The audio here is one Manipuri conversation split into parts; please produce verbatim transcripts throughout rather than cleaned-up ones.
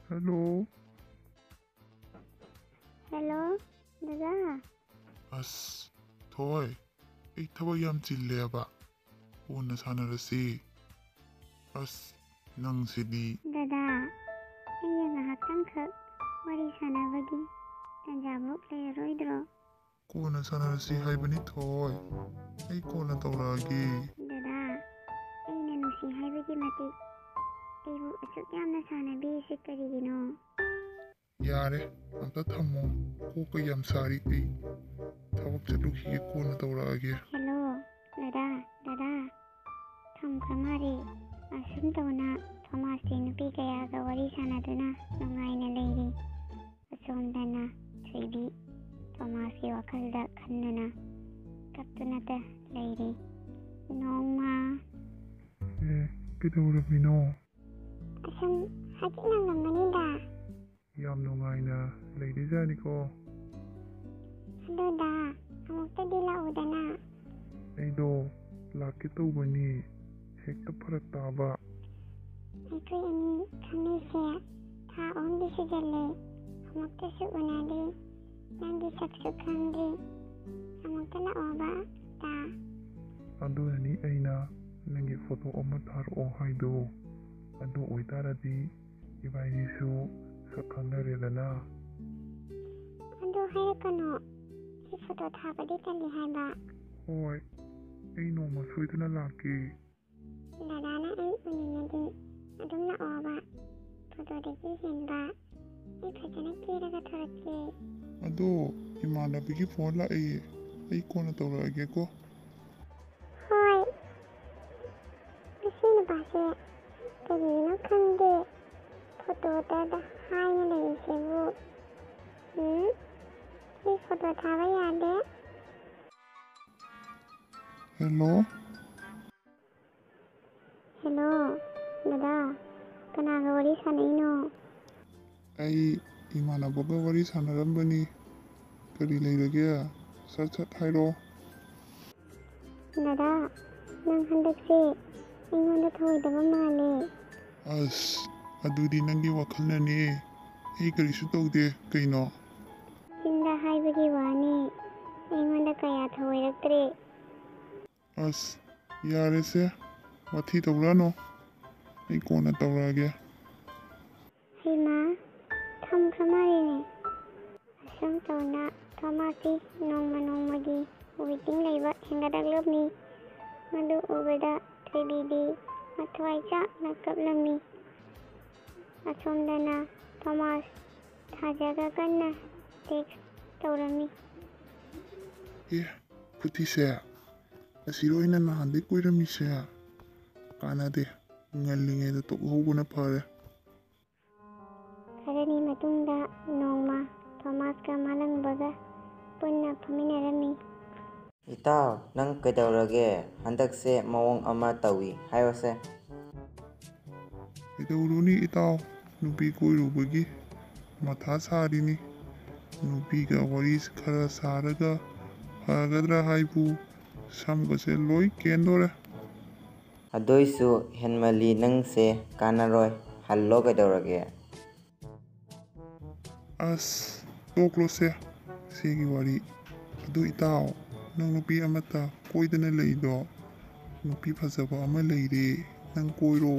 ꯍꯦꯜꯂꯣ꯫ ꯍꯦꯜꯂꯣ, ꯗꯗꯥ꯫ ꯑꯁ, ꯊꯣꯏ, ꯑꯩ ꯊꯕꯛ ꯌꯥꯝ ꯆꯤꯜꯂꯦꯕ꯫ ꯀꯣꯟꯅ ꯁꯥꯟꯅꯔꯁꯤ꯫ ꯑꯁ, ꯅꯪꯁꯤꯗꯤ꯫ ꯗꯗꯥ, ꯑꯩꯒ ꯉꯥꯏꯍꯥꯛꯇꯪꯈꯛ ꯋꯥꯔꯤ ꯁꯥꯟꯅꯕꯒꯤ ꯇꯥꯟꯖꯥꯕꯨ ꯂꯩꯔꯔꯣꯏꯗ꯭ꯔꯣ? ꯀꯣꯟꯅ ꯁꯥꯟꯅꯔꯁꯤ ꯍꯥꯏꯕꯅꯤ ꯊꯣꯏ꯫ ꯑꯩ ꯀꯣꯟꯅ ꯇꯧꯔꯛꯑꯒꯦ꯫ ꯗꯗꯥ, ꯑꯩꯅ ꯅꯨꯡꯁꯤ ꯍꯥꯏꯕꯒꯤ ꯃꯇꯤꯛ ꯑꯩꯕꯨ ꯑꯁꯨꯛ ꯌꯥꯝꯅ ꯁꯥꯟꯅꯕꯤꯔꯤꯁꯤ ꯀꯔꯤꯒꯤꯅꯣ? ꯌꯥꯔꯦ, ꯑꯝꯇ ꯊꯝꯃꯣ꯫ ꯀꯣꯛꯀ ꯌꯥꯝ ꯁꯥꯔꯤ ꯑꯩ꯫ ꯊꯕꯛ ꯆꯠꯂꯨꯈꯤꯒꯦ, ꯀꯣꯟꯅ ꯇꯧꯔꯛꯑꯒꯦ꯫ ꯍꯦꯜꯂꯣ, ꯗꯗꯥ, ꯗꯗꯥ꯫ ꯊꯝꯈ꯭ꯔ ꯃꯥꯜꯂꯦ꯫ ꯑꯁꯨꯝ ꯇꯧꯅ ꯊꯣꯃꯥꯁꯇꯤ ꯅꯨꯄꯤ ꯀꯌꯥꯒ ꯋꯥꯔꯤ ꯁꯥꯟꯅꯗꯨꯅ ꯅꯨꯡꯉꯥꯏꯅ ꯂꯩꯔꯤ꯫ ꯑꯁꯣꯝꯗꯅ ꯊꯣꯏꯕꯤ ꯊꯣꯃꯥꯁꯀꯤ ꯋꯥꯈꯜꯗ ꯈꯟꯗꯨꯅ ꯀꯞꯇꯨꯅꯇ ꯂꯩꯔꯤ꯫ ꯅꯣꯡꯃ꯫ ꯑꯦ, ꯀꯩꯗꯧꯔꯝꯃꯤꯅꯣ? ꯑꯁꯨꯝ ꯍꯛꯆꯤꯠ ꯂꯥꯡꯂꯝꯕꯅꯤꯗ꯫ ꯌꯥꯝ ꯅꯨꯡꯉꯥꯏꯅ ꯂꯩꯔꯤꯖꯥꯠꯅꯤꯀꯣ꯫ ꯑꯗꯨꯗ ꯑꯃꯨꯛꯇꯗꯤ ꯂꯥꯛꯎꯗꯅ꯫ ꯑꯩꯗꯣ ꯂꯥꯛꯀꯦ ꯇꯧꯕꯅꯤ, ꯍꯦꯛꯇ ꯐꯔꯛ ꯇꯥꯕ꯫ ꯑꯩꯈꯣꯏ ꯑꯅꯤ ꯈꯪꯅꯩꯁꯦ ꯊꯥ ꯑꯍꯨꯝꯗꯤ ꯁꯨꯖꯜꯂꯦ꯫ ꯑꯃꯨꯛꯇꯁꯨ ꯎꯅꯗ꯭ꯔꯤ꯫ ꯅꯪꯒꯤ ꯁꯛꯁꯨ ꯈꯪꯗ꯭ꯔꯤ꯫ ꯑꯃꯨꯛꯇ ꯂꯥꯛꯑꯣꯕ, ꯇꯥ꯫ ꯑꯗꯨꯅꯅꯤ ꯑꯩꯅ ꯅꯪꯒꯤ ꯐꯣꯇꯣ ꯑꯃ ꯊꯥꯔꯛꯑꯣ ꯍꯥꯏꯗꯣ꯫ ꯑꯗꯨ ꯑꯣꯏꯇꯥꯔꯗꯤ ꯏꯕꯥꯏꯅꯤꯁꯨ ꯁꯛ ꯈꯪꯅꯔꯦꯗꯅ꯫ ꯑꯗꯨ ꯍꯥꯏꯔꯛꯀꯅꯣ꯫ ꯑꯩ ꯐꯣꯇꯣ ꯊꯥꯕꯗꯤ ꯇꯜꯂꯤ ꯍꯥꯏꯕ꯫ ꯍꯣꯏ, ꯑꯩ ꯅꯣꯡꯃ ꯁꯣꯏꯗꯅ ꯂꯥꯛꯀꯦ꯫ ꯗꯗꯥꯅ ꯑꯩ ꯎꯅꯤꯡꯉꯗꯤ ꯑꯗꯨꯝ ꯂꯥꯛꯑꯣꯕ꯫ ꯐꯣꯇꯣꯗꯒꯤ ꯍꯦꯟꯕ ꯑꯩ ꯐꯖꯅ ꯀꯦꯔꯒ ꯊꯣꯔꯛꯀꯦ꯫ ꯑꯗꯣ ꯏꯃꯥꯟꯅꯕꯤꯒꯤ ꯐꯣꯟ ꯂꯥꯛꯑꯦ, ꯑꯩ ꯀꯣꯟꯅ ꯇꯧꯔꯛꯑꯒꯦꯀꯣ꯫ ꯍꯣꯏ꯫ ꯃꯁꯤ ꯅꯨꯄꯥꯁꯦ ꯀꯔꯤꯅꯣ ꯈꯪꯗꯦ, ꯐꯣꯇꯣꯗ ꯍꯥꯏꯅ ꯂꯩꯔꯤꯁꯤꯕꯨ꯫ ꯎꯝ, ꯑꯩ ꯐꯣꯇꯣ ꯊꯥꯕ ꯌꯥꯗꯦ꯫ ꯍꯦꯜꯂꯣ꯫ ꯍꯦꯜꯂꯣ, ꯗꯗꯥ, ꯀꯅꯥꯒ ꯋꯥꯔꯤ ꯁꯥꯟꯅꯩꯅꯣ? ꯑꯩ ꯏꯃꯥꯟꯅꯕꯒ ꯋꯥꯔꯤ ꯁꯥꯟꯅꯔꯝꯕꯅꯤ꯫ ꯀꯔꯤ ꯂꯩꯔꯒꯦ? ꯁꯠ ꯁꯠ ꯍꯥꯏꯔꯣ꯫ ꯗꯗꯥ, ꯅꯪ ꯍꯟꯗꯛꯁꯦ ꯑꯩꯉꯣꯟꯗ ꯊꯧꯑꯣꯏꯗꯕ ꯃꯥꯜꯂꯦ꯫ ꯑꯁ, ꯑꯗꯨꯗꯤ ꯅꯪꯒꯤ ꯋꯥꯈꯜꯅꯅꯦ꯫ ꯑꯩ ꯀꯔꯤꯁꯨ ꯇꯧꯗꯦ ꯀꯩꯅꯣ꯫ ꯆꯤꯟꯗ ꯍꯥꯏꯕꯒꯤ ꯋꯥꯅꯤ꯫ ꯑꯩꯉꯣꯟꯗ ꯀꯌꯥ ꯊꯧꯑꯣꯏꯔꯛꯇ꯭ꯔꯦ꯫ ꯑꯁ, ꯌꯥꯔꯦꯁꯦ꯫ ꯋꯥꯊꯤ ꯇꯧꯔꯛꯑꯅꯨ꯫ ꯑꯩ ꯀꯣꯟꯅ ꯇꯧꯔꯛꯑꯒꯦ꯫ ꯍꯩꯃꯥ, ꯊꯝꯈ꯭ꯔ ꯃꯥꯜꯂꯦꯅꯦ꯫ ꯑꯁꯨꯝ ꯇꯧꯅ ꯊꯣꯃꯥꯁꯇꯤ ꯅꯣꯡꯃ ꯅꯣꯡꯃꯒꯤ ꯋꯦꯇꯤꯡ ꯂꯩꯕ ꯍꯦꯟꯒꯠꯂꯛꯂꯝꯃꯤ꯫ ꯃꯗꯨ ꯎꯕꯗ ꯊꯣꯏꯕꯤꯗꯤ ꯃꯊ꯭ꯋꯥꯏ ꯆꯥꯛꯅ ꯀꯞꯂꯝꯃꯤ꯫ ꯑꯁꯣꯝꯗꯅ ꯊꯣꯃꯥꯁ ꯊꯥꯖꯒ ꯀꯟꯅ ꯇꯦꯛꯁ ꯇꯧꯔꯝꯃꯤ꯫ ꯑꯦ, ꯐꯨꯇꯤꯁꯦ, ꯑꯁꯤꯔꯣ ꯑꯩꯅ ꯅꯍꯥꯟꯗꯩ ꯀꯣꯏꯔꯝꯃꯤꯁꯦ? ꯀꯥꯟꯅꯗꯦ, ꯉꯜꯂꯤꯉꯩꯗ ꯇꯣꯛꯍꯧꯕꯅ ꯐꯔꯦ꯫ ꯈꯔꯅꯤ ꯃꯇꯨꯡꯗ ꯅꯣꯡꯃ ꯊꯣꯃꯥꯁꯀ ꯃꯥꯂꯪꯕꯒ ꯄꯨꯟꯅ ꯐꯝꯃꯤꯟꯅꯔꯝꯃꯤ꯫ ꯏꯇꯥꯎ, ꯅꯪ ꯀꯩꯗꯧꯔꯒꯦ? ꯍꯟꯗꯛꯁꯦ ꯃꯑꯣꯡ ꯑꯃ ꯇꯧꯏ ꯍꯥꯏꯕꯁꯦ꯫ ꯀꯩꯗꯧꯔꯨꯅꯤ ꯏꯇꯥꯎ, ꯅꯨꯄꯤ ꯀꯣꯏꯔꯨꯕꯒꯤ ꯃꯊꯥ ꯁꯥꯔꯤꯅꯤ꯫ ꯅꯨꯄꯤꯒ ꯋꯥꯔꯤ ꯈꯔ ꯁꯥꯔꯒ ꯐꯒꯗ꯭ꯔꯥ ꯍꯥꯏꯕꯨ ꯁꯝꯒꯁꯦ ꯂꯣꯏ ꯀꯦꯟꯗꯣꯔꯦ꯫ ꯑꯗꯨꯏꯁꯨ ꯍꯦꯟꯃꯜꯂꯤ ꯅꯪꯁꯦ, ꯀꯥꯟꯅꯔꯣꯏ, ꯍꯜꯂꯣ ꯀꯩꯗꯧꯔꯒꯦ? ꯑꯁ, ꯇꯣꯛꯂꯣꯁꯦ ꯁꯤꯒꯤ ꯋꯥꯔꯤ꯫ ꯑꯗꯨ ꯏꯇꯥꯎ, ꯅꯪ ꯅꯨꯄꯤ ꯑꯃꯠꯇ ꯀꯣꯏꯗꯅ ꯂꯩꯗꯣ? ꯅꯨꯄꯤ ꯐꯖꯕ ꯑꯃ ꯂꯩꯔꯦ, ꯅꯪ ꯀꯣꯏꯔꯣ꯫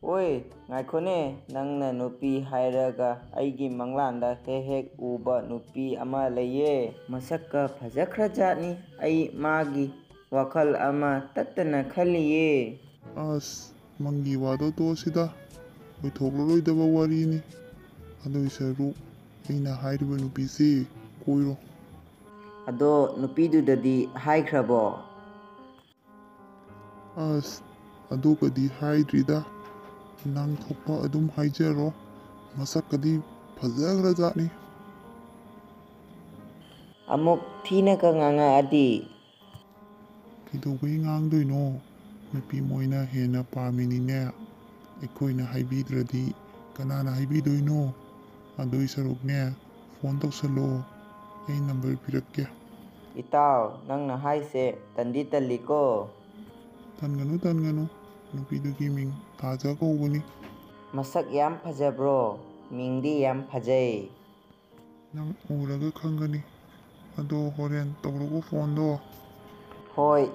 ꯑꯣꯏ, ꯉꯥꯏꯈꯣꯅꯦ, ꯅꯪꯅ ꯅꯨꯄꯤ ꯍꯥꯏꯔꯒ ꯑꯩꯒꯤ ꯃꯪꯂꯥꯟꯗ ꯍꯦꯛ ꯍꯦꯛ ꯎꯕ ꯅꯨꯄꯤ ꯑꯃ ꯂꯩꯌꯦ꯫ ꯃꯁꯛꯀ ꯐꯖꯈ꯭ꯔꯖꯥꯠꯅꯤ꯫ ꯑꯩ ꯃꯥꯒꯤ ꯋꯥꯈꯜ ꯑꯃ ꯇꯠꯇꯅ ꯈꯜꯂꯤꯌꯦ꯫ ꯑꯁ, ꯃꯪꯒꯤ ꯋꯥꯗꯣ ꯇꯣꯛꯑꯁꯤꯗ, ꯑꯣꯏꯊꯣꯛꯂꯔꯣꯏꯗꯕ ꯋꯥꯔꯤꯅꯤ꯫ ꯑꯗꯨꯏ ꯁꯔꯨꯛ ꯑꯩꯅ ꯍꯥꯏꯔꯤꯕ ꯅꯨꯄꯤꯁꯤ ꯀꯣꯏꯔꯣ꯫ ꯑꯗꯣ ꯅꯨꯄꯤꯗꯨꯗꯗꯤ ꯍꯥꯏꯈ꯭ꯔꯕꯣ? ꯑꯁ, ꯑꯗꯨꯒꯗꯤ ꯍꯥꯏꯗ꯭ꯔꯤꯗ꯫ ꯅꯪ ꯊꯣꯛꯄ ꯑꯗꯨꯝ ꯍꯥꯏꯖꯔꯣ꯫ ꯃꯁꯛꯀꯗꯤ ꯐꯖꯈ꯭ꯔꯖꯥꯠꯅꯤ꯫ ꯑꯃꯨꯛ ꯊꯤꯅꯒ ꯉꯥꯡꯉꯛꯑꯗꯤ? ꯀꯩꯗꯧꯕꯩ ꯉꯥꯡꯗꯣꯏꯅꯣ? ꯅꯨꯄꯤ ꯃꯣꯏꯅ ꯍꯦꯟꯅ ꯄꯥꯝꯃꯤꯅꯤꯅꯦ꯫ ꯑꯩꯈꯣꯏꯅ ꯍꯥꯏꯕꯤꯗ꯭ꯔꯗꯤ ꯀꯅꯥꯅ ꯍꯥꯏꯕꯤꯗꯣꯏꯅꯣ? ꯑꯗꯨꯏ ꯁꯔꯨꯛꯅꯦ, ꯐꯣꯟ ꯇꯧꯁꯜꯂꯣ꯫ ꯑꯩ ꯅꯝꯕꯔ ꯄꯤꯔꯛꯀꯦ꯫ ꯏꯇꯥꯎ, ꯅꯪꯅ ꯍꯥꯏꯁꯦ ꯇꯟꯗꯤ ꯇꯜꯂꯤꯀꯣ꯫ ꯇꯟꯒꯅꯨ, ꯇꯟꯒꯅꯨ꯫ ꯅꯨꯄꯤꯗꯨꯒꯤ ꯃꯤꯡ ꯊꯥꯖ ꯀꯧꯕꯅꯤ꯫ ꯃꯁꯛ ꯌꯥꯝ ꯐꯖꯕ꯭ꯔꯣ? ꯃꯤꯡꯗꯤ ꯌꯥꯝ ꯐꯖꯩ꯫ ꯅꯪ ꯎꯔꯒ ꯈꯪꯒꯅꯤ꯫ ꯑꯗꯣ ꯍꯣꯔꯦꯟ ꯇꯧꯔꯛꯎ ꯐꯣꯟꯗꯣ꯫ ꯍꯣꯏ꯫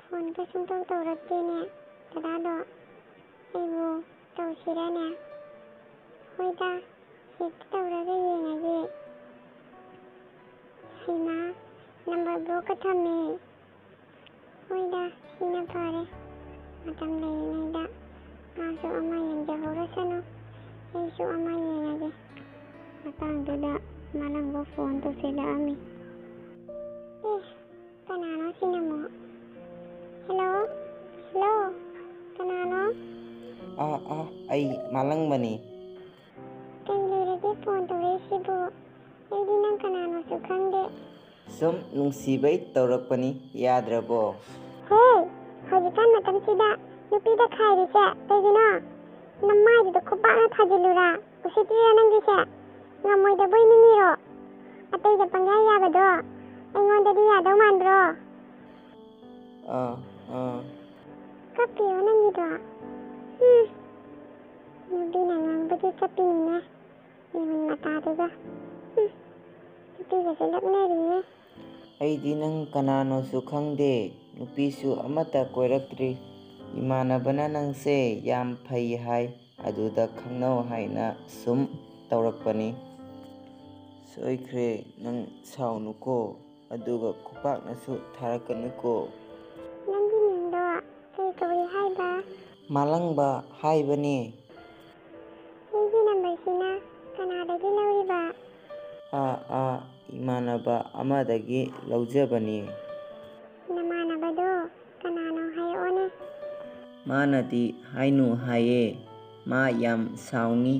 ꯐꯣꯟꯒ ꯁꯨꯡꯇꯧ ꯇꯧꯔꯛꯇꯦꯅꯦ ꯗꯗꯥꯗꯣ꯫ ꯑꯩꯕꯨ ꯇꯧꯁꯤꯔꯅꯦ? ꯍꯣꯏꯗ, ꯍꯦꯛꯇ ꯇꯧꯔꯒ ꯌꯦꯡꯉꯒꯦ꯫ ꯍꯩꯃꯥ, ꯅꯝꯕꯔ ꯕ꯭ꯂꯣꯛꯀ ꯊꯝꯃꯦ꯫ ꯍꯣꯏꯗ, ꯁꯤꯅ ꯐꯔꯦ꯫ ꯃꯇꯝ ꯂꯩꯔꯤꯉꯩꯗ ꯃꯥꯁꯨ ꯑꯃ ꯌꯦꯡꯖꯍꯧꯔꯁꯅꯨ, ꯑꯩꯁꯨ ꯑꯃ ꯌꯦꯡꯉꯒꯦ꯫ ꯃꯇꯥꯡꯗꯨꯗ ꯃꯥꯂꯪꯕ ꯐꯣꯟ ꯇꯧꯁꯤꯜꯂꯛꯑꯝꯃꯤ꯫ ꯑꯦ, ꯀꯅꯥꯅꯣ ꯁꯤꯅ ꯑꯃꯨꯛ? ꯍꯦꯜꯂꯣ? ꯍꯦꯜꯂꯣ? ꯀꯅꯥꯅꯣ? ꯑꯥ ꯑꯥ, ꯑꯩ ꯃꯥꯂꯪꯕꯅꯤ꯫ ꯀꯩ ꯂꯩꯔꯒꯦ ꯐꯣꯟ ꯇꯧꯔꯛꯏꯁꯤꯕꯨ? ꯑꯩꯗꯤ ꯅꯪ ꯀꯅꯥꯅꯣꯁꯨ ꯈꯪꯗꯦ꯫ ꯁꯨꯝ ꯅꯨꯡꯁꯤꯕꯩ ꯇꯧꯔꯛꯄꯅꯤ, ꯌꯥꯗ꯭ꯔꯕꯣ? ꯍꯦ, ꯍꯧꯖꯤꯛꯀꯥꯟ ꯃꯇꯝꯁꯤꯗ ꯅꯨꯄꯤꯗ ꯈꯥꯏꯔꯤꯁꯦ ꯀꯩꯒꯤꯅꯣ? ꯅꯃꯥꯏꯗꯨꯗ ꯈꯨꯄꯥꯛꯅ ꯊꯥꯖꯤꯜꯂꯨꯔꯥ? ꯎꯁꯤꯠꯇ꯭ꯔꯤꯔꯥ ꯅꯪꯒꯤꯁꯦ? ꯉꯝꯃꯣꯏꯗꯕꯣꯏ ꯅꯤꯡꯉꯤꯔꯣ? ꯑꯇꯩꯗ ꯄꯪꯌꯥ ꯌꯥꯕꯗꯣ ꯑꯩꯉꯣꯟꯗꯗꯤ ꯌꯥꯗꯧ ꯃꯥꯟꯕ꯭ꯔꯣ? ꯑꯥ ꯑꯥ꯫ ꯀꯞꯄꯤꯔꯣ ꯅꯪꯒꯤꯗꯣ? ꯍꯨꯝ, ꯅꯨꯄꯤꯅ ꯉꯥꯡꯕꯒꯤ ꯀꯞꯄꯤꯅꯤꯅꯦ, ꯃꯤꯍꯨꯟ ꯃꯇꯥꯗꯨꯒ꯫ ꯍꯨꯝ, ꯅꯨꯄꯤꯒꯁꯦ ꯂꯛꯅꯔꯤꯌꯦ꯫ ꯑꯩꯗꯤ ꯅꯪ ꯀꯅꯥꯅꯣꯁꯨ ꯈꯪꯗꯦ, ꯅꯨꯄꯤꯁꯨ ꯑꯃꯠꯇ ꯀꯣꯏꯔꯛꯇ꯭ꯔꯤ꯫ ꯏꯃꯥꯟꯅꯕꯅ ꯅꯪꯁꯦ ꯌꯥꯝ ꯐꯩ ꯍꯥꯏ, ꯑꯗꯨꯗ ꯈꯪꯅꯧ ꯍꯥꯏꯅ ꯁꯨꯝ ꯇꯧꯔꯛꯄꯅꯤ꯫ ꯁꯣꯏꯈ꯭ꯔꯦ, ꯅꯪ ꯁꯥꯎꯅꯨꯀꯣ, ꯑꯗꯨꯒ ꯈꯨꯄꯥꯛꯅꯁꯨ ꯊꯥꯔꯛꯀꯅꯨꯀꯣ꯫ ꯅꯪꯒꯤ ꯃꯤꯡꯗꯣ ꯀꯩ ꯀꯧꯏ ꯍꯥꯏꯕ? ꯃꯥꯂꯪꯕ ꯍꯥꯏꯕꯅꯦ꯫ ꯑꯩꯒꯤ ꯅꯝꯕꯔꯁꯤꯅ ꯀꯅꯥꯗꯒꯤ ꯂꯧꯔꯤꯕ? ꯑꯥ ꯑꯥ, ꯏꯃꯥꯟꯅꯕ ꯑꯃꯗꯒꯤ ꯂꯧꯖꯕꯅꯤ꯫ ꯅꯃꯥꯟꯅꯕꯗꯣ ꯀꯅꯥꯅꯣ ꯍꯥꯏꯔꯛꯑꯣꯅꯦ꯫ ꯃꯥꯅꯗꯤ ꯍꯥꯏꯅꯨ ꯍꯥꯏꯌꯦ, ꯃꯥ ꯌꯥꯝ ꯁꯥꯎꯅꯤ꯫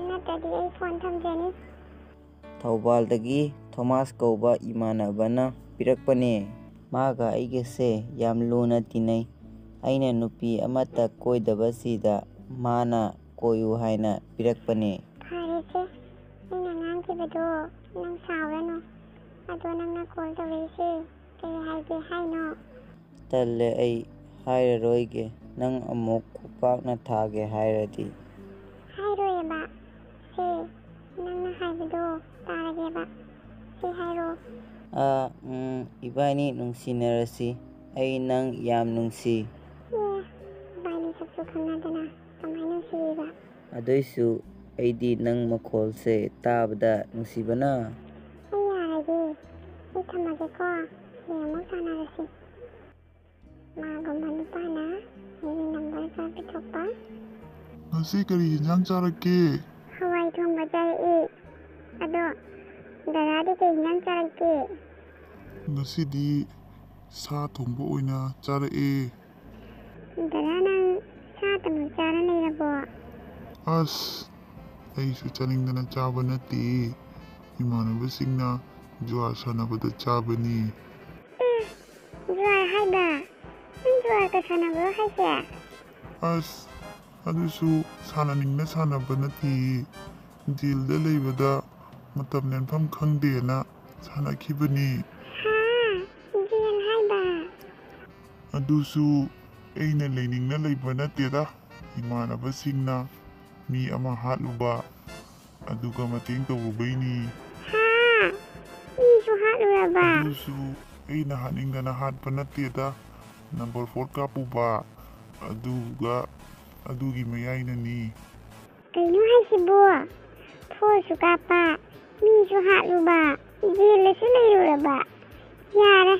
ꯅꯠꯇ꯭ꯔꯗꯤ ꯑꯩ ꯐꯣꯟ ꯊꯝꯖꯅꯤ꯫ ꯊꯧꯕꯥꯜꯗꯒꯤ ꯊꯣꯃꯥꯁ ꯀꯧꯕ ꯏꯃꯥꯟꯅꯕꯅ ꯄꯤꯔꯛꯄꯅꯦ꯫ ꯃꯥꯒ ꯑꯩꯒꯁꯦ ꯌꯥꯝ ꯂꯨꯅ ꯇꯤꯟꯅꯩ꯫ ꯑꯩꯅ ꯅꯨꯄꯤ ꯑꯃꯠꯇ ꯀꯣꯏꯗꯕꯁꯤꯗ ꯃꯥꯅ ꯀꯣꯏꯌꯨ ꯍꯥꯏꯅ ꯄꯤꯔꯛꯄꯅꯦ꯫ ꯐꯔꯦꯁꯦ, ꯑꯩꯅ ꯉꯥꯡꯈꯤꯕꯗꯣ ꯅꯪ ꯁꯥꯎꯔꯅꯨ꯫ ꯑꯗꯣ ꯅꯪꯅ ꯀꯣꯜ ꯇꯧꯔꯛꯏꯁꯦ ꯀꯩ ꯍꯥꯏꯒꯦ ꯍꯥꯏꯅꯣ? ꯇꯜꯂꯦ, ꯑꯩ ꯍꯥꯏꯔꯔꯣꯏꯒꯦ, ꯅꯪ ꯑꯃꯨꯛ ꯈꯨꯄꯥꯛꯅ ꯊꯥꯒꯦ ꯍꯥꯏꯔꯗꯤ꯫ ꯍꯥꯏꯔꯣꯏꯕ꯫ ꯁꯦ, ꯅꯪꯅ ꯍꯥꯏꯕꯗꯣ ꯇꯥꯔꯒꯦꯕ꯫ ꯁꯤ ꯍꯥꯏꯔꯣ꯫ ꯑꯥ, ꯎꯝ, ꯏꯕꯥꯅꯤ ꯅꯨꯡꯁꯤꯅꯔꯁꯤ꯫ ꯑꯩ ꯅꯪ ꯌꯥꯝ ꯅꯨꯡꯁꯤ꯫ ꯑꯦ, ꯏꯕꯥꯅꯤ ꯁꯛꯁꯨ ꯈꯪꯅꯗꯅ ꯀꯃꯥꯏꯅ ꯅꯨꯡꯁꯤꯔꯤꯕ? ꯑꯗꯨꯏꯁꯨ ꯑꯩꯗꯤ ꯅꯪ ꯃꯈꯣꯜꯁꯦ ꯇꯥꯕꯗ ꯅꯨꯡꯁꯤꯕꯅ꯫ ꯑꯩ ꯌꯥꯔꯒꯦ꯫ ꯑꯩ ꯊꯝꯃꯒꯦꯀꯣ꯫ ꯍꯌꯦꯡ ꯑꯃꯨꯛ ꯁꯥꯟꯅꯔꯁꯤ꯫ ꯃꯥꯒꯨꯝꯕ ꯅꯨꯄꯥꯅ ꯑꯩꯒꯤ ꯅꯝꯕꯔꯒ ꯄꯤꯊꯣꯛꯄ꯫ ꯉꯁꯤ ꯀꯔꯤ ꯍꯤꯟꯖꯥꯡ ꯆꯥꯔꯛꯀꯦ? ꯍꯋꯥꯏ ꯊꯣꯡꯕ ꯆꯥꯔꯛꯏ꯫ ꯑꯗꯣ ꯗꯗꯥꯗꯤ ꯀꯩ ꯍꯤꯟꯖꯥꯡ ꯆꯥꯔꯛꯀꯦ? ꯉꯁꯤꯗꯤ ꯁꯥ ꯊꯣꯡꯕ ꯑꯣꯏꯅ ꯆꯥꯔꯛꯑꯦ꯫ ꯗꯗꯥ, ꯅꯪ ꯁꯥ ꯇꯕꯨ ꯆꯥꯔ ꯂꯩꯔꯕꯣ? ꯑꯁ, ꯑꯩꯁꯨ ꯆꯥꯅꯤꯡꯗꯅ ꯆꯥꯕ ꯅꯠꯇꯦ꯫ ꯏꯃꯥꯟꯅꯕꯁꯤꯡꯅ ꯖꯨꯋꯥꯔ ꯁꯥꯟꯅꯕꯗ ꯆꯥꯕꯅꯤ꯫ ꯑꯦ, ꯖꯨꯋꯥꯔ ꯍꯥꯏꯕ? ꯅꯪ ꯖꯨꯋꯥꯔꯒ ꯁꯥꯟꯅꯕ꯭ꯔꯣ ꯍꯥꯏꯁꯦ? ꯑꯁ, ꯑꯗꯨꯁꯨ ꯁꯥꯟꯅꯅꯤꯡꯅ ꯁꯥꯟꯅꯕ ꯅꯠꯇꯦ꯫ ꯖꯦꯜꯗ ꯂꯩꯕꯗ ꯃꯇꯝ ꯂꯦꯟꯐꯝ ꯈꯪꯗꯦꯅ ꯁꯥꯟꯅꯈꯤꯕꯅꯤ꯫ ꯍꯥ? ꯖꯦꯜ ꯍꯥꯏꯕ? ꯑꯗꯨꯁꯨ ꯑꯩꯅ ꯂꯩꯅꯤꯡꯅ ꯂꯩꯕ ꯅꯠꯇꯦꯗ꯫ ꯏꯃꯥꯟꯅꯕꯁꯤꯡꯅ ꯃꯤ ꯑꯃ ꯍꯥꯠꯂꯨꯕ, ꯑꯗꯨꯒ ꯃꯇꯦꯡ ꯇꯧꯔꯨꯕꯩꯅꯤ꯫ ꯍꯥ? ꯃꯤꯁꯨ ꯍꯥꯠꯂꯨꯔꯕ? ꯑꯗꯨꯁꯨ ꯑꯩꯅ ꯍꯥꯠꯅꯤꯡꯗꯅ ꯍꯥꯠꯄ ꯅꯠꯇꯦꯗ꯫ ꯅꯝꯕꯔ ꯐꯣꯔ ꯀꯥꯞꯄꯨꯕ, ꯑꯗꯨꯒ ꯑꯗꯨꯒꯤ ꯃꯌꯥꯏꯅꯅꯤ꯫ ꯀꯩꯅꯣ ꯍꯥꯏꯁꯤꯕꯣ? ꯐꯣꯔꯁꯨ ꯀꯥꯞꯄ, ꯃꯤꯁꯨ ꯍꯥꯠꯂꯨꯕ, ꯖꯦꯜꯗꯁꯨ ꯂꯩꯔꯨꯔꯕ? ꯌꯥꯔꯦ,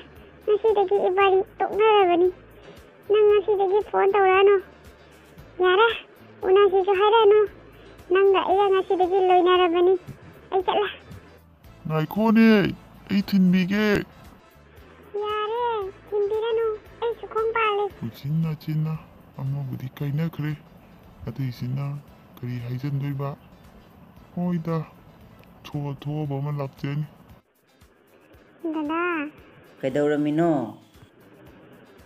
ꯉꯁꯤꯗꯒꯤ ꯏꯕꯥꯅꯤ ꯇꯣꯛꯅꯔꯕꯅꯤ꯫ ꯅꯪ ꯉꯁꯤꯗꯒꯤ ꯐꯣꯟ ꯇꯧꯔꯛꯑꯅꯨ꯫ ꯌꯥꯔꯦ, ꯎꯅꯁꯤꯁꯨ ꯍꯥꯏꯔꯛꯑꯅꯨ꯫ ꯅꯪꯒ ꯑꯩꯒ ꯉꯁꯤꯗꯒꯤ ꯂꯣꯏꯅꯔꯕꯅꯤ꯫ ꯑꯩ ꯆꯠꯂꯦ꯫ ꯉꯥꯏꯈꯣꯅꯦ, ꯑꯩ ꯊꯤꯟꯕꯤꯒꯦ꯫ ꯌꯥꯔꯦ, ꯊꯤꯟꯕꯤꯔꯅꯨ꯫ ꯑꯩꯁꯨ ꯈꯣꯡ ꯄꯥꯜꯂꯦ꯫ ꯎꯆꯤꯟ ꯅꯥꯆꯤꯟꯅ ꯑꯃꯕꯨꯗꯤ ꯀꯥꯏꯅꯈ꯭ꯔꯦ꯫ ꯑꯇꯩꯁꯤꯅ ꯀꯔꯤ ꯍꯥꯏꯖꯟꯗꯣꯏꯕ? ꯍꯣꯏꯗ, ꯊꯣꯛꯑ ꯊꯣꯛꯑꯕ ꯑꯃ ꯂꯥꯛꯆꯅꯤ꯫ ꯗꯗꯥ꯫ ꯀꯩꯗꯧꯔꯝꯃꯤꯅꯣ?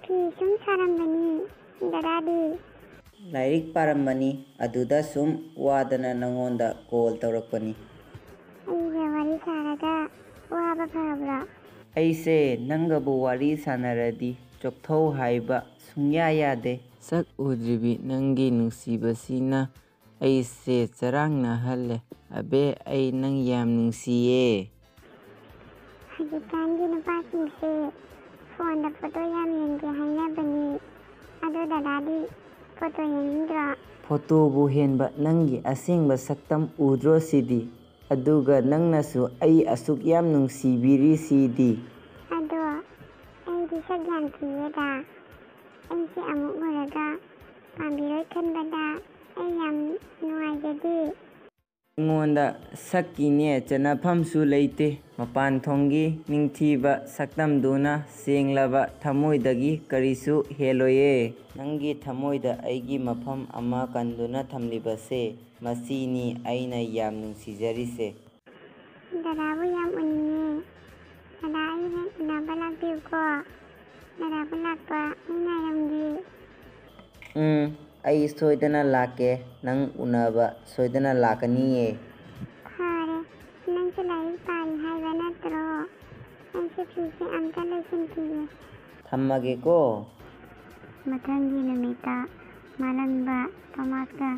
ꯐꯤ ꯁꯨꯝ ꯁꯥꯔꯝꯕꯅꯤ꯫ ꯗꯗꯥꯗꯤ? ꯂꯥꯏꯔꯤꯛ ꯄꯥꯔꯝꯕꯅꯤ꯫ ꯑꯗꯨꯗ ꯁꯨꯝ ꯋꯥꯗꯅ ꯅꯪꯉꯣꯟꯗ ꯀꯣꯜ ꯇꯧꯔꯛꯄꯅꯤ꯫ ꯑꯩꯒ ꯋꯥꯔꯤ ꯁꯥꯔꯒ ꯋꯥꯕ ꯐꯕ꯭ꯔꯣ? ꯑꯩꯁꯦ ꯅꯪꯒꯕꯨ ꯋꯥꯔꯤ ꯁꯥꯟꯅꯔꯗꯤ ꯆꯣꯛꯊꯧ ꯍꯥꯏꯕ ꯁꯨꯡꯌꯥ ꯌꯥꯗꯦ꯫ ꯁꯛ ꯎꯗ꯭ꯔꯤꯕꯤ ꯅꯪꯒꯤ ꯅꯨꯡꯁꯤꯕꯁꯤꯅ ꯑꯩꯁꯦ ꯆꯔꯥꯡꯅꯍꯜꯂꯦ꯫ ꯑꯕꯦ, ꯑꯩ ꯅꯪ ꯌꯥꯝ ꯅꯨꯡꯁꯤꯌꯦ꯫ ꯍꯧꯖꯤꯛꯀꯥꯟꯒꯤ ꯅꯨꯄꯥꯁꯤꯡꯁꯦ ꯐꯣꯟꯗ ꯐꯣꯇꯣ ꯌꯥꯝ ꯌꯦꯡꯒꯦ ꯍꯥꯏꯅꯕꯅꯤ꯫ ꯑꯗꯣ ꯗꯗꯥꯗꯤ ꯐꯣꯇꯣ ꯌꯦꯡꯅꯤꯡꯗ꯭ꯔꯣ? ꯐꯣꯇꯣꯕꯨ ꯍꯦꯟꯕ ꯅꯪꯒꯤ ꯑꯁꯦꯡꯕ ꯁꯛꯇꯝ ꯎꯗ꯭ꯔꯣ ꯁꯤꯗꯤ? ꯑꯗꯨꯒ ꯅꯪꯅꯁꯨ ꯑꯩ ꯑꯁꯨꯛ ꯌꯥꯝ ꯅꯨꯡꯁꯤꯕꯤꯔꯤꯁꯤꯗꯤ꯫ ꯑꯗꯣ ꯑꯩꯗꯤ ꯁꯛ ꯌꯥꯝ ꯊꯤꯌꯦꯗ꯫ ꯑꯩꯁꯦ ꯑꯃꯨꯛ ꯎꯔꯒ ꯄꯥꯝꯕꯤꯔꯣꯏ ꯈꯟꯕꯗ ꯑꯩ ꯌꯥꯝ ꯅꯨꯡꯉꯥꯏꯖꯗꯦ꯫ ꯑꯩꯉꯣꯟꯗ ꯁꯛꯀꯤꯅꯦ ꯆꯟꯅꯐꯝꯁꯨ ꯂꯩꯇꯦ꯫ ꯃꯄꯥꯟ ꯊꯣꯡꯒꯤ ꯅꯤꯡꯊꯤꯕ ꯁꯛꯇꯝꯗꯨꯅ ꯁꯦꯡꯂꯕ ꯊꯃꯣꯏꯗꯒꯤ ꯀꯔꯤꯁꯨ ꯍꯦꯜꯂꯣꯏꯌꯦ꯫ ꯅꯪꯒꯤ ꯊꯃꯣꯏꯗ ꯑꯩꯒꯤ ꯃꯐꯝ ꯑꯃ ꯀꯟꯗꯨꯅ ꯊꯝꯂꯤꯕꯁꯦ, ꯃꯁꯤꯅꯤ ꯑꯩꯅ ꯌꯥꯝ ꯅꯨꯡꯁꯤꯖꯔꯤꯁꯦ꯫ ꯗꯗꯥꯕꯨ ꯌꯥꯝ ꯎꯅꯤꯡꯉꯦ꯫ ꯗꯗꯥ, ꯑꯩ ꯍꯦꯛ ꯎꯅꯕ ꯂꯥꯛꯄꯤꯌꯨꯀꯣ꯫ ꯗꯗꯥꯕꯨ ꯂꯥꯛꯄ ꯑꯩ ꯉꯥꯏꯔꯝꯒꯦ꯫ ꯎꯝ, ꯑꯩ ꯁꯣꯏꯗꯅ ꯂꯥꯛꯀꯦ꯫ ꯅꯪ ꯎꯅꯕ ꯁꯣꯏꯗꯅ ꯂꯥꯛꯀꯅꯤꯌꯦ꯫ ꯐꯔꯦ, ꯅꯪꯁꯨ ꯂꯥꯏꯔꯤꯛ ꯄꯥꯔꯤ ꯍꯥꯏꯕ ꯅꯠꯇ꯭ꯔꯣ? ꯑꯩꯁꯨ ꯐꯤꯁꯦ ꯑꯝꯇ ꯂꯣꯏꯁꯤꯟꯈꯤꯒꯦ꯫ ꯊꯝꯃꯒꯦꯀꯣ꯫ ꯃꯊꯪꯒꯤ ꯅꯨꯃꯤꯠꯇ ꯃꯥꯂꯪꯕ ꯊꯣꯃꯥꯁꯀ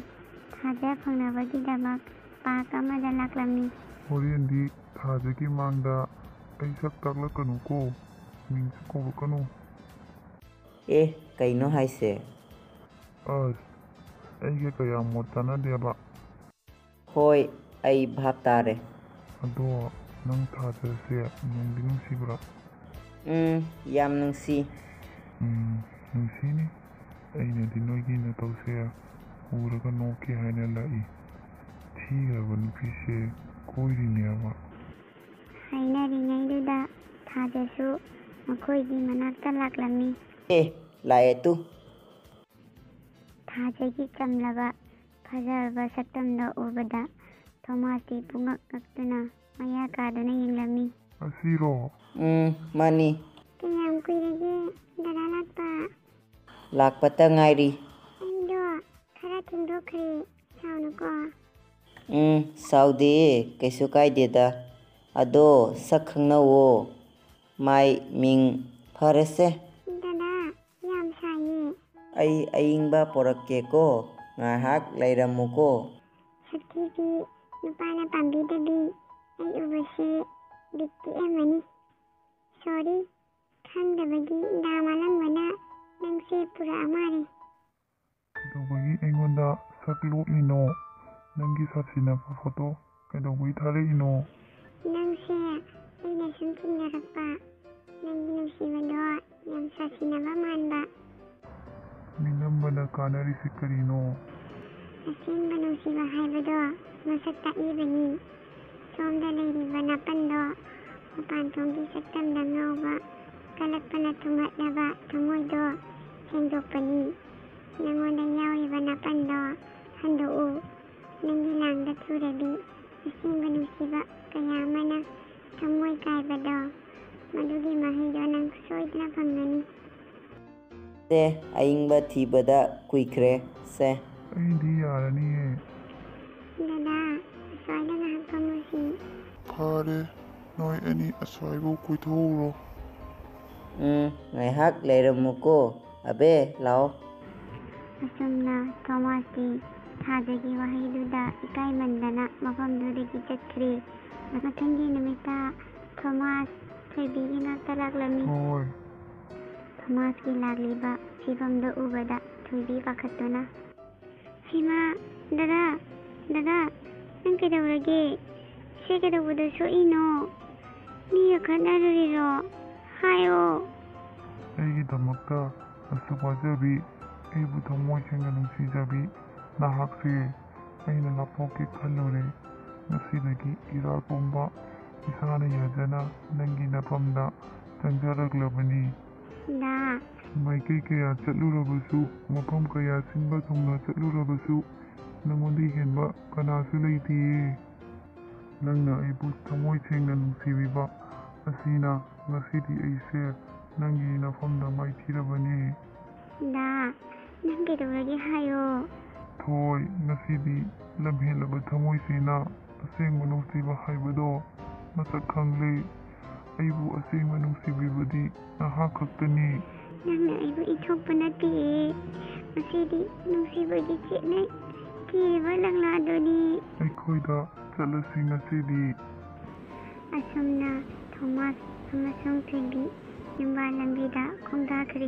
ꯊꯥꯖ ꯐꯪꯅꯕꯒꯤꯗꯃꯛ ꯄꯥꯔꯛ ꯑꯃꯗ ꯂꯥꯛꯂꯝꯃꯤ꯫ ꯍꯣꯔꯦꯟꯗꯤ ꯊꯥꯖꯒꯤ ꯃꯥꯡꯗ ꯑꯩ ꯁꯛ ꯇꯥꯛꯂꯛꯀꯅꯨꯀꯣ, ꯃꯤꯡꯁꯨ ꯀꯧꯔꯛꯀꯅꯨ꯫ ꯑꯦ, ꯀꯩꯅꯣ ꯍꯥꯏꯁꯦ? ꯑꯁ, ꯑꯩꯒ ꯀꯌꯥ ꯃꯣꯠ ꯆꯥꯅꯗꯦꯕ꯫ ꯍꯣꯏ, ꯑꯩ ꯚꯥꯞ ꯇꯥꯔꯦ꯫ ꯑꯗꯣ ꯅꯪ ꯊꯥꯖꯁꯦ ꯅꯨꯡꯗꯤ ꯅꯨꯡꯁꯤꯕ꯭ꯔꯥ? ꯎꯝ, ꯌꯥꯝ ꯅꯨꯡꯁꯤ꯫ ꯎꯝ, ꯅꯨꯡꯁꯤꯅꯤ꯫ ꯑꯩꯅꯗꯤ ꯅꯣꯏꯒꯤ ꯅꯇꯧꯁꯦ ꯎꯔꯒ ꯅꯣꯛꯀꯦ ꯍꯥꯏꯅ ꯂꯥꯛꯏ꯫ ꯊꯤꯈ꯭ꯔꯕ ꯅꯨꯄꯤꯁꯦ ꯀꯣꯏꯔꯤꯅꯦꯕ꯫ ꯍꯥꯏꯅꯔꯤꯉꯩꯗꯨꯗ ꯊꯥꯖꯁꯨ ꯃꯈꯣꯏꯒꯤ ꯃꯅꯥꯛꯇ ꯂꯥꯛꯂꯝꯃꯤ꯫ ꯑꯦ, ꯂꯥꯛꯑꯦ ꯇꯨ꯫ ꯊꯥꯖꯒꯤ ꯆꯝꯂꯕ ꯐꯖꯔꯕ ꯁꯛꯇꯝꯗꯣ ꯎꯕꯗ ꯊꯣꯃꯥꯁꯇꯤ ꯄꯨꯡꯉꯛ ꯉꯛꯇꯨꯅ ꯃꯌꯥ ꯀꯥꯗꯨꯅ ꯌꯦꯡꯂꯝꯃꯤ꯫ ꯑꯁꯤꯔꯣ? ꯎꯝ, ꯃꯥꯅꯤ꯫ ꯀꯌꯥꯝ ꯀꯨꯏꯔꯒꯦ ꯗꯗꯥ ꯂꯥꯛꯄ? ꯂꯥꯛꯄꯇ ꯉꯥꯏꯔꯤ꯫ ꯑꯩꯗꯣ ꯈꯔ ꯊꯦꯡꯗꯣꯛꯈ꯭ꯔꯦ, ꯁꯥꯎꯅꯨꯀꯣ꯫ ꯎꯝ, ꯁꯥꯎꯗꯦꯌꯦ, ꯀꯩꯁꯨ ꯀꯥꯏꯗꯦꯗ꯫ ꯑꯗꯣ ꯁꯛ ꯈꯪꯅꯧꯋꯣ꯫ ꯃꯥꯏ ꯃꯤꯡ꯫ ꯐꯔꯦꯁꯦ꯫ ꯗꯗꯥ ꯑꯩ ꯑꯏꯪꯕ ꯄꯣꯔꯛꯀꯦꯀꯣ, ꯉꯥꯏꯍꯥꯛ ꯂꯩꯔꯝꯃꯨꯀꯣ꯫ ꯁꯛꯊꯤꯕꯤ, ꯅꯨꯄꯥꯅ ꯄꯥꯝꯕꯤꯗꯕꯤ, ꯑꯩ ꯎꯕꯁꯦ ꯕꯤꯠ ꯇꯦꯛꯑꯝꯃꯅꯤ꯫ ꯁꯣꯔꯤ, ꯈꯪꯗꯕꯒꯤ ꯗꯥ ꯃꯥꯂꯪꯕꯅ ꯅꯪꯁꯦ ꯄꯨꯔꯛꯑ ꯃꯥꯜꯂꯦ꯫ ꯀꯩꯗꯧꯕꯒꯤ ꯑꯩꯉꯣꯟꯗ ꯁꯛ ꯂꯣꯠꯂꯤꯅꯣ? ꯅꯪꯒꯤ ꯁꯥꯊꯤꯅꯕ ꯐꯣꯇꯣ ꯀꯩꯗꯧꯕꯒꯤ ꯊꯥꯔꯛꯏꯅꯣ? ꯅꯪꯁꯦ ꯑꯩꯅ ꯁꯨꯝ ꯆꯤꯡꯅꯔꯛꯄ, ꯅꯪꯒꯤ ꯅꯨꯡꯁꯤꯕꯗꯣ ꯌꯥꯝ ꯁꯥꯊꯤꯅꯕ ꯃꯥꯟꯕ꯫ ꯃꯤꯅꯝꯕꯅ ꯀꯥꯟꯅꯔꯤꯁꯤ ꯀꯔꯤꯅꯣ? ꯑꯁꯦꯡꯕ ꯅꯨꯡꯁꯤꯕ ꯍꯥꯏꯕꯗꯣ ꯃꯁꯛ ꯇꯥꯛꯏꯕꯅꯤ꯫ ꯁꯣꯝꯗ ꯂꯩꯔꯤꯕ ꯅꯥꯄꯟꯗꯣ ꯃꯄꯥꯟ ꯊꯣꯡꯒꯤ ꯁꯛꯇꯝꯗ ꯉꯥꯎꯕ, ꯀꯜꯂꯛꯄꯅ ꯊꯨꯝꯍꯠꯂꯕ ꯊꯃꯣꯏꯗꯣ ꯁꯦꯡꯗꯣꯛꯄꯅꯤ꯫ ꯅꯉꯣꯟꯗ ꯌꯥꯎꯔꯤꯕ ꯅꯥꯄꯟꯗꯣ ꯍꯟꯗꯣꯛꯎ꯫ ꯅꯪꯒꯤ ꯂꯥꯡꯗ ꯊꯨꯔꯗꯤ ꯑꯁꯦꯡꯕ ꯅꯨꯡꯁꯤꯕ ꯀꯌꯥ ꯑꯃꯅ ꯊꯃꯣꯏ ꯀꯥꯏꯕꯗꯣ, ꯃꯗꯨꯒꯤ ꯃꯍꯩꯗꯣ ꯅꯪ ꯁꯣꯏꯗꯅ ꯐꯪꯒꯅꯤ꯫ ꯁꯦ, ꯑꯏꯪꯕ ꯊꯤꯕꯗ ꯀꯨꯏꯈ꯭ꯔꯦ ꯁꯦ꯫ ꯑꯩꯗꯤ ꯌꯥꯔꯅꯤꯌꯦ꯫ ꯗꯗꯥ, ꯑꯁ꯭ꯋꯥꯏꯗ ꯉꯥꯏꯍꯥꯛ ꯐꯝꯃꯨꯁꯤ꯫ ꯐꯔꯦ, ꯅꯣꯏ ꯑꯅꯤ ꯑꯁ꯭ꯋꯥꯏꯕꯨ ꯀꯣꯏꯊꯣꯛꯎꯔꯣ꯫ ꯎꯝ, ꯉꯥꯏꯍꯥꯛ ꯂꯩꯔꯝꯃꯨꯀꯣ꯫ ꯑꯕꯦ, ꯂꯥꯛꯑꯣ꯫ ꯑꯁꯨꯝꯅ ꯊꯣꯃꯥꯁꯇꯤ ꯊꯥꯖꯒꯤ ꯋꯥꯍꯩꯗꯨꯗ ꯏꯀꯥꯏꯃꯟꯗꯅ ꯃꯐꯝꯗꯨꯗꯒꯤ ꯆꯠꯈ꯭ꯔꯦ꯫ ꯃꯊꯪꯒꯤ ꯅꯨꯃꯤꯠꯇ ꯊꯣꯃꯥꯁ ꯊꯣꯏꯕꯤꯒꯤ ꯅꯥꯛꯇ ꯂꯥꯛꯂꯝꯃꯤ꯫ ꯍꯣꯏ꯫ ꯊꯣꯃꯥꯁꯀꯤ ꯂꯥꯛꯂꯤꯕ ꯐꯤꯕꯝꯗꯨ ꯎꯕꯗ ꯊꯣꯏꯕꯤ ꯄꯥꯈꯠꯇꯨꯅ, "ꯍꯩꯃꯥ, ꯗꯗꯥ, ꯗꯗꯥ, ꯅꯪ ꯀꯩꯗꯧꯔꯒꯦ? ꯁꯦ ꯀꯩꯗꯧꯕꯗ ꯁꯣꯛꯏꯅꯣ? ꯃꯤꯒ ꯈꯠꯅꯔꯨꯔꯤꯔꯣ? ꯍꯥꯏꯌꯣ!" ꯑꯩꯒꯤꯗꯃꯛꯇ ꯑꯁꯨꯛ ꯋꯥꯖꯕꯤ, ꯑꯩꯕꯨ ꯊꯃꯣꯏ ꯁꯦꯡꯅ ꯅꯨꯡꯁꯤꯖꯕꯤ ꯅꯍꯥꯛꯁꯦ ꯑꯩꯅ ꯂꯥꯞꯊꯣꯛꯀꯦ ꯈꯜꯂꯨꯔꯦ꯫ ꯉꯁꯤꯗꯒꯤ ꯏꯔꯥꯜ ꯄꯨꯝꯕ ꯏꯁꯥꯅ ꯌꯥꯖꯅ ꯅꯪꯒꯤ ꯅꯐꯝꯗ ꯆꯪꯖꯔꯛꯂꯕꯅꯤ꯫ ꯗꯥ꯫ ꯃꯥꯏꯀꯩ ꯀꯌꯥ ꯆꯠꯂꯨꯔꯕꯁꯨ, ꯃꯐꯝ ꯀꯌꯥ ꯁꯤꯟꯕ ꯊꯨꯡꯅ ꯆꯠꯂꯨꯔꯕꯁꯨ, ꯅꯉꯣꯟꯗꯒꯤ ꯍꯦꯟꯕ ꯀꯅꯥꯁꯨ ꯂꯩꯇꯤꯌꯦ꯫ ꯅꯪꯅ ꯑꯩꯕꯨ ꯊꯃꯣꯏ ꯁꯦꯡꯅ ꯅꯨꯡꯁꯤꯕꯤꯕ ꯑꯁꯤꯅ ꯉꯁꯤꯗꯤ ꯑꯩꯁꯦ ꯅꯪꯒꯤ ꯅꯐꯝꯗ ꯃꯥꯏꯊꯤꯔꯕꯅꯤ꯫ ꯗꯥ, ꯅꯪ ꯀꯩꯗꯧꯔꯒꯦ ꯍꯥꯏꯌꯣ? ꯊꯣꯏ, ꯉꯁꯤꯗꯤ ꯂꯝꯍꯦꯜꯂꯕ ꯊꯃꯣꯏꯁꯤꯅ ꯑꯁꯦꯡꯕ ꯅꯨꯡꯁꯤꯕ ꯍꯥꯏꯕꯗꯣ ꯃꯁꯛ ꯈꯪꯂꯦ꯫ ꯑꯩꯕꯨ ꯑꯁꯦꯡꯕ ꯅꯨꯡꯁꯤꯕꯤꯕꯗꯤ ꯅꯍꯥꯛ ꯈꯛꯇꯅꯤ꯫ ꯅꯪꯅ ꯑꯩꯕꯨ ꯏꯟꯊꯣꯛꯄ ꯅꯠꯇꯦ꯫ ꯃꯁꯤꯗꯤ ꯅꯨꯡꯁꯤꯕꯒꯤ ꯆꯦꯠꯅꯩ ꯀꯤꯔꯤꯕ ꯂꯪꯂꯥꯗꯨꯅꯤ꯫ ꯑꯩꯈꯣꯏꯗ ꯆꯠꯂꯁꯤ ꯉꯁꯤꯗꯤ꯫ ꯑꯁꯨꯝꯅ ꯊꯣꯃꯥꯁ ꯑꯃꯁꯨꯡ ꯊꯣꯏꯕꯤ ꯌꯨꯝꯕꯥꯜ ꯂꯝꯕꯤꯗ ꯈꯣꯡꯗꯥꯈ꯭ꯔꯦ꯫